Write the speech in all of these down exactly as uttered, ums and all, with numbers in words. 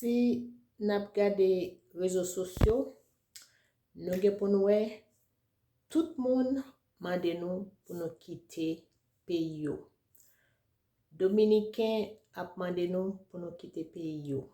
Si n ap gade rezo sosyo, nou gen pou n wè tout moun mande nou pou nou kite peyi yo. Dominiken ap mande nou pou nou kite peyi yo.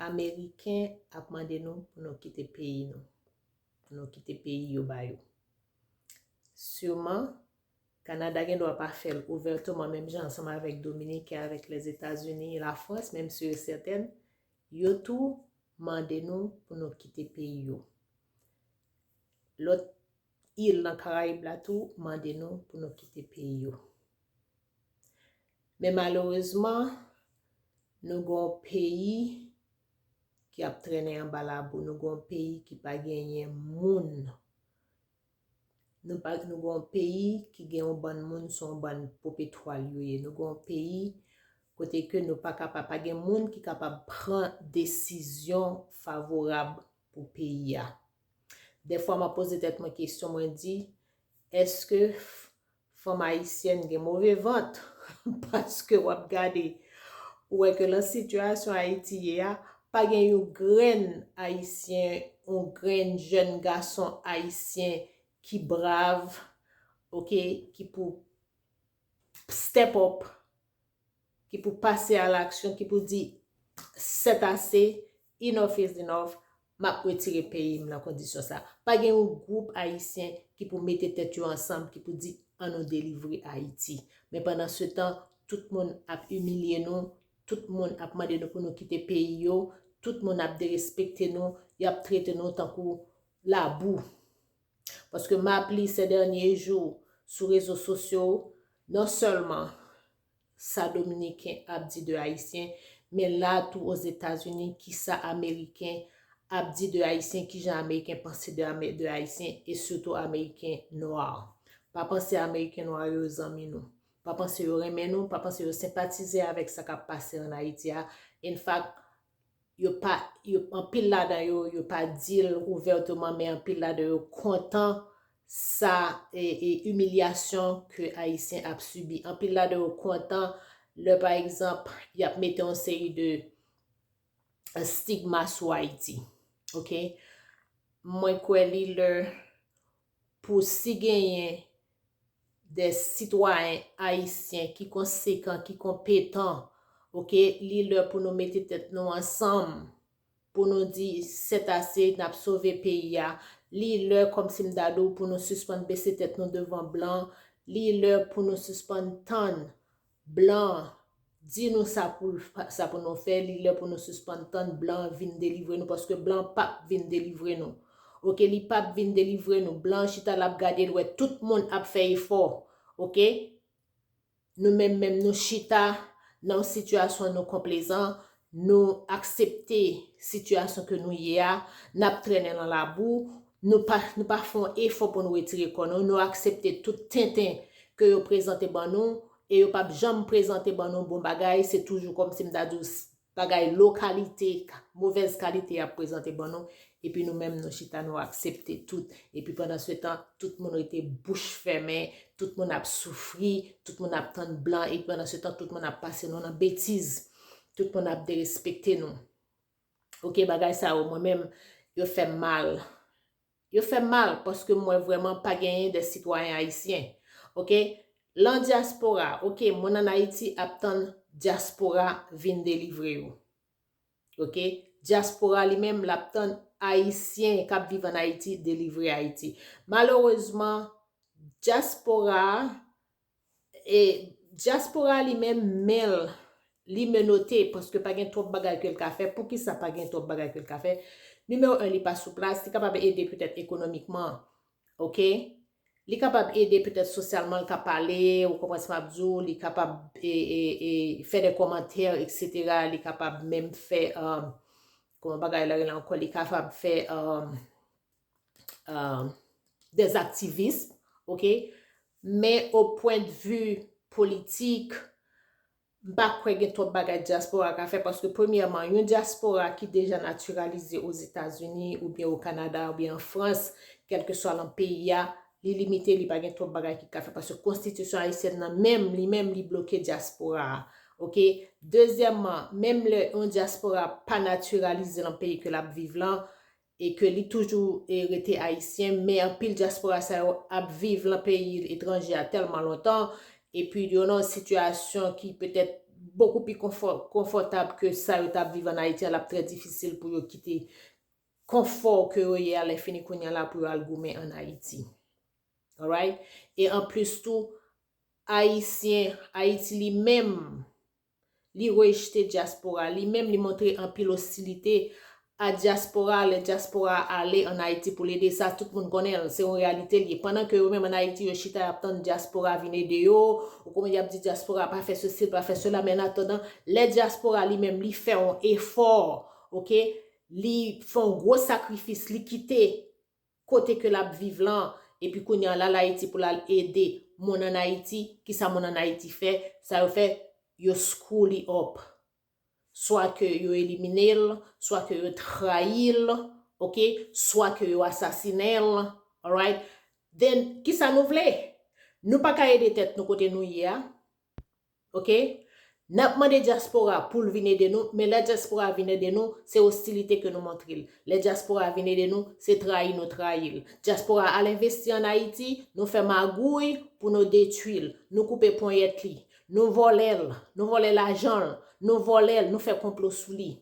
Ameriken ap mande nou pou nou kite peyi nou. Pou nou kite peyi yo ba yo. Siman, Kanada gen dwa pa fè l ouvèteman menm jan ansanm avèk Dominiken, avèk Lèzetazini, Lafrans, menm si yo sètèn, yo tou mande nou pou nou kite peyi yo. Lòt il nan Karayib la tou mande nou pou nou kite peyi yo. Men malerezman, nou gen yon peyi ki ap trennen anba labou, nou gen yon peyi ki pa genyen moun. Nou pa, nou gen yon peyi ki gen yon bann moun, se yon bann popetwal yo ye. Nou gen yon peyi kote ke nou pa kapab, pa gen moun ki kapab pran desizyon favorab pou peyi a. Dèfwa, m ap poze tèt mwen kesyon, mwen di, èske f- fanm ayisyèn gen move vant? Paske w ap gade, ou wè ke nan sitiyasyon Ayiti ye a, pa gen yon grenn ayisyen, yon grenn jèn gason ayisyen ki brav, oke, ki pou step up, ki pou pase a laksyon, ki pou di, sètase, enough is enough, m ap retire peyi m nan kondisyon sa. Pa gen yon gwoup ayisyen ki pou mete tèt yo ansanm, ki pou di, ann nou delivre Ayiti. Men pandan se tan, tout moun ap imilye nou, tout moun ap mande nou pou nou kite peyi yo, tout moun ap derespekte nou, y ap trete nou tankou labou. Paske m ap li se dènye jou sou rezo sosyo, non sèlman sa Dominiken ap di de Ayisyen, men la tou Ozetazini, kisa Ameriken ap di de Ayisyen, kijan Ameriken panse de, Ame- de Ayisyen, e sitou Ameriken nwa. Pa panse Ameriken nwa yo zanmi nou. Pa panse yo renmen nou, pa panse yo senpatize avèk sa k ap pase ann Ayiti a. In fact, yo pa, yo, anpil ladan yo, yo pa di l ouvèteman, men anpil ladan yo kontan sa, e, e, imilyasyon ke Ayisyen ap sibi. Anpil ladan yo kontan lè, pa egzanp, y ap mete yon seri de, e, stigma sou Ayiti. Oke? Mwen kwè li lè pou si genyen de sitwayen ayisyen ki konsekan, ki konpetan, oke, li lè pou nou mete tèt nou ansanm, pou nou di, sètase, n ap sove peyi a. Li lè, kòmsi m ta di w, pou nou sispann bese tèt nou devan blan. Li lè pou nou sispann tann blan di nou sa pou l fa- sa pou nou fè, li lè pou nou sispann tann blan vin delivre nou, paske blan p ap vin delivre nou. Oke, li p ap vin delivre nou. Blan chita l ap gade l wè tout moun ap fè efò. Oke? Nou menm menm nou chita nan yon sitiyasyon nou konplezan, nou aksepte sitiyasyon ke nou ye a, n ap trennen nan labou, nou pa, nou pa fè yon efò pou nou retire kò nou, nou aksepte tout tenten ke yo prezante ban nou, e yo p ap janm prezante ban nou bon bagay, se toujou kòmsi m ta di w, bagay lo kalite, ka- movèz kalite y ap prezante ban nou, epi nou menm nou chita nou aksepte tout, epi pandan se tan, tout moun rete bouch fèmen, tout moun ap soufri, tout moun ap tann blan, epi pandan se tan, tout moun ap pase nou nan betiz, tout moun ap derespekte nou. Oke, bagay sa yo, mwen menm, yo fè m mal. Yo fè m mal paske m wè vrèman pa genyen de sitwayen ayisyen. Oke? Lan dyaspora, oke, moun ann Ayiti ap tann dyaspora vin delivre yo. Oke? Dyaspora li menm, l ap tann ayisyen k ap viv ann Ayiti delivre Ayiti. Malerezman, dyaspora a, e dyaspora li menm, men l, li menote, paske pa gen twòp bagay ke l ka fè. Poukisa pa gen twòp bagay ke l ka fè? Nimewo en, li pa sou plas, li kapab ede petèt ekonomikman, oke? Li kapab ede petèt sosyalman, l ka pale, ou konprann sa m ap di w, li kapab e, e, e, fè de kòmantè, etsetera. Li kapab menm fè, um, kòman bagay la rele ankò, li kapab fè, um, um, des activistes, oke? Men o pwen de vi politik, m pa kwè gen twòp bagay dyaspora ka fè, paske premyèman, yon dyaspora ki deja natiralize Ozetazini, oubyen o Kanada, oubyen an Frans, kèlkeswa lan peyi a, li limite, li pa gen twòp bagay ki ka fè, paske konstitisyon ayisyèn nan menm, li menm, li bloke dyaspora a. Ok? Dezyèmman, menm lè yon dyaspora pa natiralize nan peyi ke l ap viv lan, e ke li toujou e rete ayisyen, men anpil dyaspora sa yo ap viv lan peyi etranje a tèlman lontan, epi yo nan yon sitiyasyon ki petèt bokou pi konfò- konfòtab ke sa yo t ap viv ann Ayiti a, l ap trè difisil pou yo kite konfò ke yo ye a lè fini kounye a la pou yo al goumen ann Ayiti. Alright? E anplis tou, Ayisyen, Ayiti li menm, li rejte dyaspora, li menm li montre anpil ostilite a dyaspora, lè dyaspora ale ann Ayiti pou l ede, sa tout moun konnen l, se yon reyalite l ye. Pandan ke yo menm ann Ayiti, yo chita, y ap tann dyaspora vin ede yo, ou konprann, y ap di dyaspora pa fè sesi, pa fè sela, men an atandan, lè dyaspora li menm, li fè yon efò, ok, li fè yon gwo sakrifis, li kite kote ke l ap viv lan, epi kounye a l al Ayiti pou l al ede moun ann Ayiti, kisa moun ann Ayiti fè? Sa yo fè, yo screw li up. Swa ke yo elimine l, swa ke yo trayi l, ok? Swa ke yo asasinen l, alright? Then, kisa nou vle? Nou pa ka ede tèt nou kote nou ye a, ok? N ap mande dyaspora pou l vin ede nou, men lè dyaspora vin ede nou, se ostilite ke nou montre l. Lè dyaspora vin ede nou, se trayi nou trayi l. Dyaspora al envesti ann Ayiti, nou fè magouy pou nou detwi l. Nou koupe ponyèt li. Nou vòlè l. Nou vòlè lajan l. Nou vòlè l. Nou fè konplo sou li.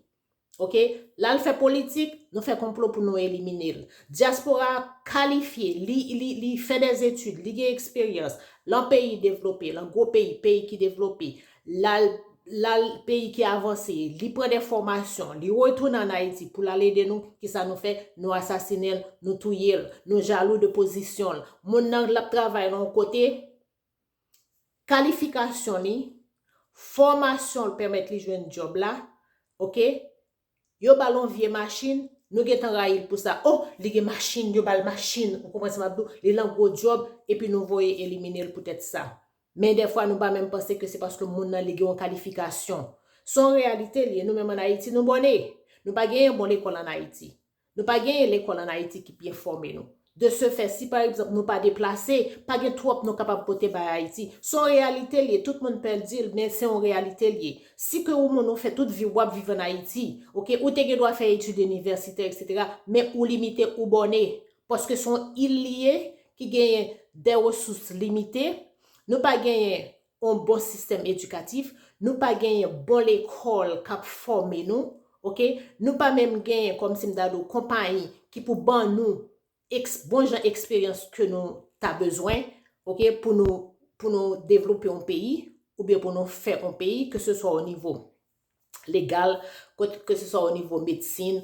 Ok? L al fè politik, nou fè konplo pou nou elimine l. Dyaspora kalifye, li, li, li fè dèzetid, li gen eksperyans. Lan peyi devlope, lan gwo peyi, peyi ki devlope, l al, l al peyi ki avanse, li pran de fòmasyon, li retounen ann Ayiti pou l al ede nou, kisa nou fè? Nou asasinen l, nou touye l, nou jalou de pozisyon l. Moun nan l ap travay nan yon kote, kalifikasyon li, fòmasyon l pèmèt li jwenn djòb la, ok? Yo ba l yon vye machin, nou gentan rayi l pou sa. Oh, li gen machin, yo ba l machin. Ou konprann sa m ap di w? Li lan gwo djòb, epi nou voye elimine l poutèt sa. Men dèfwa, nou pa menm panse ke se paske moun nan li gen yon kalifikasyon. Se yon reyalite l ye, nou menm ann Ayiti, nou bòne. Nou pa genyen bon lekòl ann Ayiti. Nou pa genyen lekòl ann Ayiti ki byen fòme nou. De ce fait, si pa egzanp nou pa deplase, pa gen twòp nou kapab pote bay Ayiti. Se yon reyalite l ye, tout moun pè di l, men se yon reyalite l ye. Si ke ou moun ou fè tout vi w ap viv ann Ayiti, ok, ou te gen dwa fè etid inivèsitè, etsetera, men ou limite, ou bòne. Paske se yon il li ye ki genyen de resous limite. Nou pa genyen yon bon sistèm edikatif, nou pa genyen bon lekòl k ap fòme nou, ok? Nou pa menm genyen, kòmsi m ta di w, konpayi ki pou ban nou eks- bon jan eksperyans ke nou ta bezwen, ok, pou nou, pou nou devlope yon peyi, oubyen pou nou fè yon peyi, ke se swa o nivo legal, ke se swa o nivo medsin,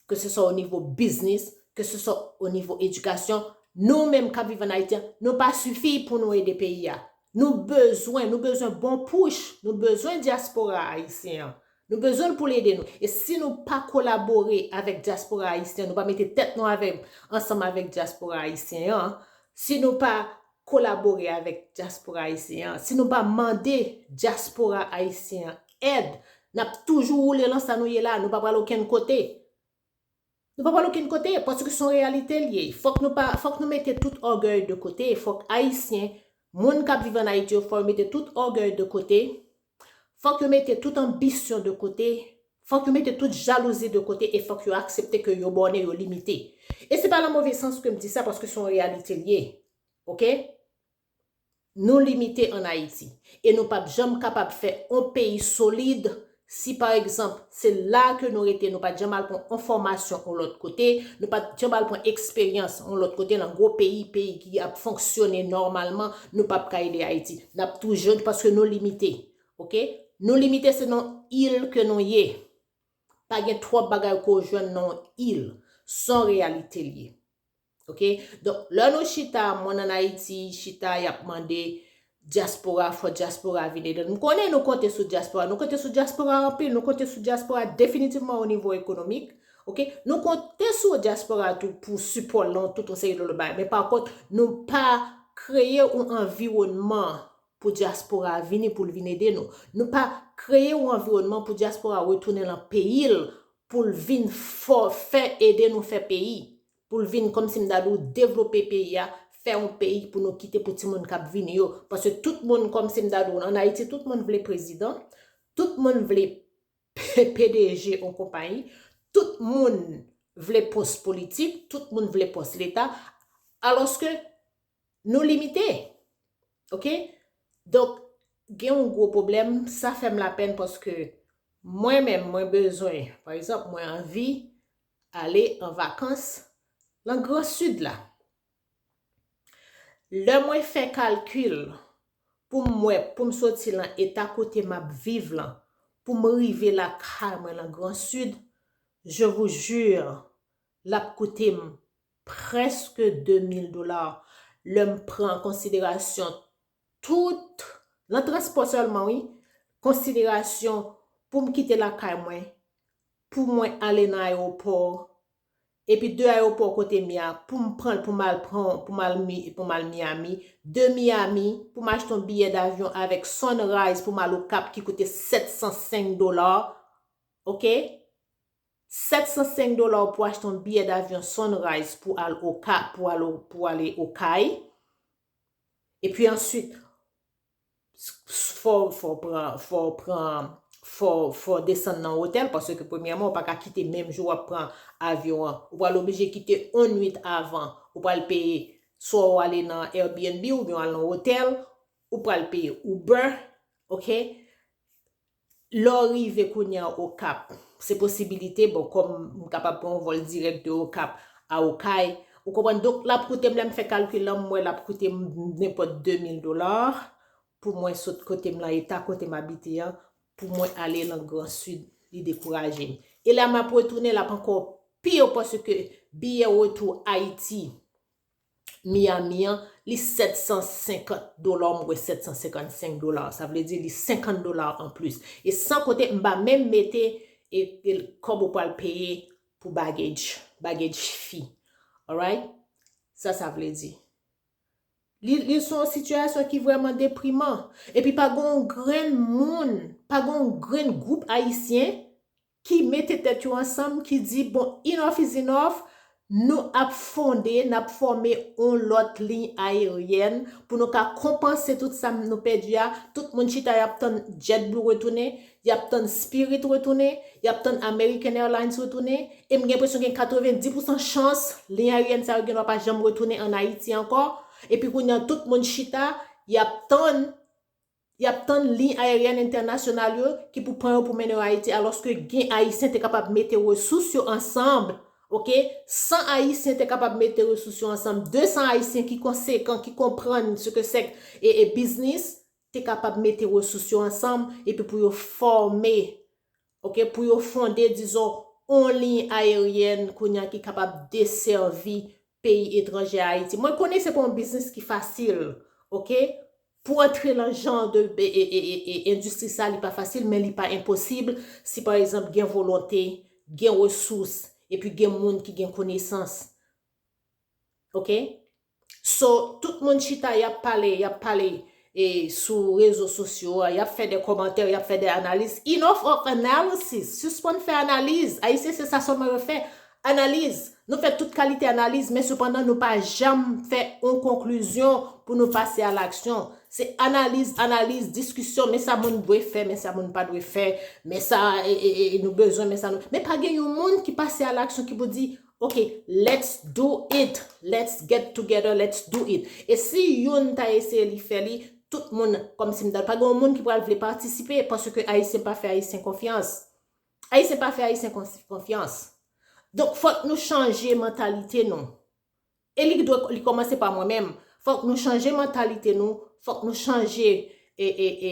ke se swa o nivo biznis, ke se swa o nivo edikasyon, nou menm k ap viv ann Ayiti an, nou pa sifi pou nou ede peyi a. Nou bezwen, nou bezwen bon push, nou bezwen dyaspora ayisyen an. Nou bezwen l pou l ede nou. E si nou pa kolabore avèk dyaspora ayisyen an, nou pa mete tèt nou avè, ansanm avèk dyaspora ayisyen an, si nou pa kolabore avèk dyaspora ayisyen an, si nou pa mande dyaspora ayisyen an èd, n ap toujou woule lan sa nou ye la, nou pa pral okenn kote. Nou pa pral okenn kote, paske se yon reyalite l ye. Fòk nou pa, fòk nou mete tout ògèy de kote, fòk Ayisyen, moun k ap viv ann Ayiti yo, fò yo mete tout ògèy de kote, fòk yo mete tout anbisyon de kote, fòk yo mete tout jalouzi de kote e fòk yo aksepte ke yo bòne, yo limite. E se pa lan move sans ke m di sa, paske se yon reyalite l ye. Ok? Nou limite ann Ayiti. E nou p ap janm kapab fè yon peyi solid si, pa egzanp, se la ke nou rete, nou pa t janm al pran yon fòmasyon yon lòt kote, nou pa t janm al pran eksperyans yon lòt kote, nan gwo peyi, peyi ki ap fonksyone nòmalman, nou p ap ka ede Ayiti. N ap toujou, paske nou limite. Ok? Nou limite, se nan il ke nou ye. Pa gen twòp bagay ke w jwenn nan yon il. Se yon reyalite l ye. Ok? Donk, lè nou chita, moun ann Ayiti chita, y ap mande dyaspora, fò dyaspora vin ede nou. M konnen nou konte sou dyaspora. Nou konte sou dyaspora anpil. Nou konte sou dyaspora definitivman o nivo ekonomik. Ok? Nou konte sou dyaspora tou pou sipò lan tout yon seri de lòt bagay. Men pa kont, nou pa kreye yon anviwònman pou dyaspora a vini, pou l vin ede nou. Nou pa kreye yon anviwònman pou dyaspora a retounen lan peyi l, pou l vin fò, fè, ede nou fè peyi. Pou l vin, kòmsi m ta di w, devlope peyi a, fè yon peyi pou nou kite pou timoun k ap vini yo. Paske tout moun, kòmsi m ta di w, ann Ayiti, tout moun vle prezidan, Tout moun vle P D G yon konpayi, tout moun vle pòs politik, tout moun vle pòs leta, alòske nou limite. Oke? Donk, gen yon gwo pwoblèm, sa fè m lapèn paske mwen menm, mwen bezwen, pa egzanp, mwen anvi ale an vakans nan Gran Sid la. Lè mwen fè kalkil pou m wè, pou m soti lan eta kote m ap viv lan, pou m rive lakay mwen lan Gran Sid, je vous jure, l ap koute m prèske de mil dola. Lè m pran an konsiderasyon tout, lan transpò sèlman, wi, konsiderasyon pou m kite lakay mwen, pou mwen ale nan ayewopò, epi de ayewopò kote m ye a, pou m pran l, pou m al pran, pou m al Mi-, pou m al Miami, de Miami, pou m achte yon biyè davyon avèk Sunrise pou m al Okap ki koute sèt san senk dola. Oke? Sèt san senk dola pou achte yon biyè davyon Sunrise pou al Okap, pou al, pou ale Okay. Epi answit, fò, fò pran, fò pran, fò, fò desann nan otèl, paske premyèman, ou pa ka kite menm jou w ap pran avyon an. Ou pral oblije kite yon nwit avan. Ou pral peye, swa w ale nan Airbnb oubyen w al nan otèl, ou pral peye Uber, oke? Lè w rive kounye a Okap, se posibilite, bon, kòm m kapab pran yon vòl dirèk de Okap a Okay, ou konprann? Donk, l ap koute m, lè m fè kalkil lan, m wè l ap koute m nenpòt de mil dola pou mwen sot kote m lan, eta kote m abite an, pou mwen ale lan Gran Sid, li dekouraje m. E lè m ap retounen, l ap ankò pi wo paske biyè retou Ayiti, Miami an, li sèt san senkant dola, m wè sèt san senkannsenk dola. Sa vle di li senkant dola anplis. E san konte, m pa menm mete e, e kòb ou pral peye pou baggage, baggage fee. Alright? Sa, sa vle di. Li, li se yon sitiyasyon ki vrèman depriman. Epi pa gen yon grenn moun, pa gen yon grenn gwoup ayisyen ki mete tèt yo ansanm, ki di, bon, enough is enough, nou ap fonde, n ap fòme yon lòt liy ayeryèn pou nou ka konpanse tout sa nou pèdi a. Tout moun chita, y ap tann JetBlue retounen, y ap tann Spirit retounen, y ap tann American Airlines retounen, e m gen enpresyon gen katrevenndis pousan chans liy ayeryèn sa yo gendwa pa janm retounen ann Ayiti ankò. Epi kounye a, tout moun chita, y ap tann, y ap tann liy ayeryèn entènasyonal yo ki pou pran yo pou mennen yo Ayiti, alòske gen Ayisyen te kapab mete resous yo ansanm, oke? San Ayisyen te kapab mete resous yo ansanm, de san Ayisyen ki konsekan, ki konprann ce que c'est que e, e biznis, te kapab mete resous yo ansanm epi pou yo fòme, oke, pou yo fonde, dizon, yon liy ayeryèn kounye a ki kapab desèvi peyi etranje a Ayiti. Mwen konnen se pa yon biznis ki fasil, oke? Pou antre lan jan de e, e, e, e, e endistri sa, li pa fasil, men li pa enposib si, pa egzanp, gen volonte, gen resous, epi gen moun ki gen konesans. Oke? So, tout moun chita, y ap pale, y ap pale e sou rezo sosyo a, y ap fè de kòmantè, y ap fè de analiz. Enough of analysis! Sispann fè analiz! Ayisyen, se sa sèlman yo fè. Analiz. Nou fè tout kalite analiz, men sepandan, nou pa janm fè yon konklizyon pou nou pase a laksyon. Se analiz, analiz, diskisyon, men sa moun dwe fè, men sa moun pa dwe fè, men sa e, e, e, nou bezwen, men sa nou. Men pa gen yon moun ki pase a laksyon ki pou di, ok, let's do it, let's get together, let's do it. E si youn ta eseye li fè li, tout moun, kòmsi m ta, pa gen yon moun ki pral vle patisipe, paske Ayisyen pa fè Ayisyen konfyans. Ayisyen pa fè Ayisyen konf-, konfyans. Donk, fòk nou chanje mantalite nou. E li dwe, li kòmanse pa mwen menm. Fòk nou chanje mantalite nou, fòk nou chanje e, e, e,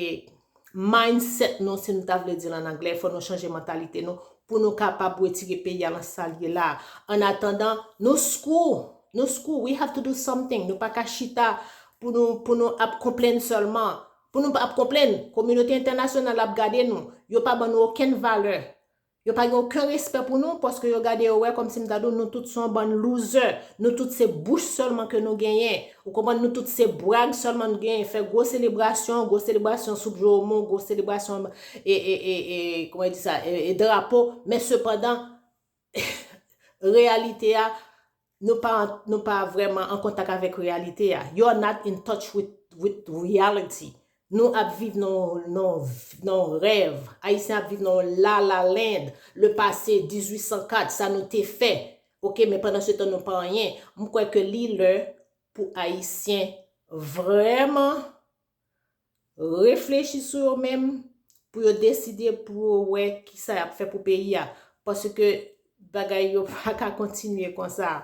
mindset nou, si nou ta vle di l an anglè, fòk nou chanje mantalite nou pou nou kapab retire peyi a lan sa l ye la. An atandan, nou screw, nou screw, we have to do something. Nou pa ka chita pou nou, pou nou ap konplenn sèlman. Pou nou pa ap konplenn, kominote entènasyonal ap gade nou. Yo pa ban nou okenn valè. Yo pa gen okenn respè pou nou, paske yo gade yo wè kòmsi m ta di w, nou tout se yon bann loser. Nou tout se bouch sèlman ke nou genyen. Ou konprann? Nou tout se brag sèlman nou genyen. Fè gwo selebrasyon, gwo selebrasyon soup jomo, gwo selebrasyon, e, e, e, e, kòman yo di sa, e, e drapo. Men sepandan, reyalite a, nou pa, nou pa vrèman an kontak avèk reyalite a. You are not in touch with, with reality. Nou ap viv nan nan nan rèv. Ayisyen ap viv nan la la land. Le passé, dizuit san kat, sa nou te fè. Ok, men pandan se tan nou pa anyen. M kwè ke li lè pou Ayisyen vrèman reflechi sou yo menm, pou yo deside, pou yo wè kisa y ap fè pou peyi a. Paske bagay yo pa ka kontinye konsa.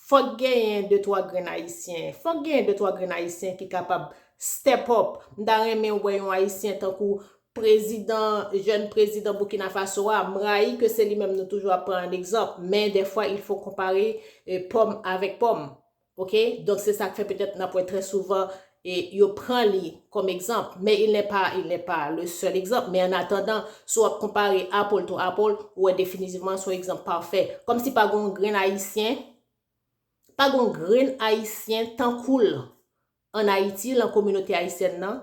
Fòk genyen de twa grenn Ayisyen. Fòk genyen de twa grenn Ayisyen ki kapab step up. M ta renmen wè yon Ayisyen tankou prezidan, jèn prezidan Burkina Faso a, m rayi ke se li menm nou toujou ap pran an egzanp, men dèfwa il faut comparer eh, pòm avèk pòm. Ok? Donk se sa k fè petèt n ap wè trè souvan e yo pran li kòm egzanp, men il n'est pas, il n'est pas le seul exemple. Men an atandan, si w ap konpare apple to apple, ou wè definitivman se yon egzanp pafè. Kòmsi pa gen yon grenn Ayisyen, pa gen yon grenn Ayisyen tankou l ann Ayiti, lan kominote ayisyèn nan.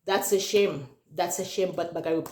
That's a shame. That's a shame, but bagay yo pa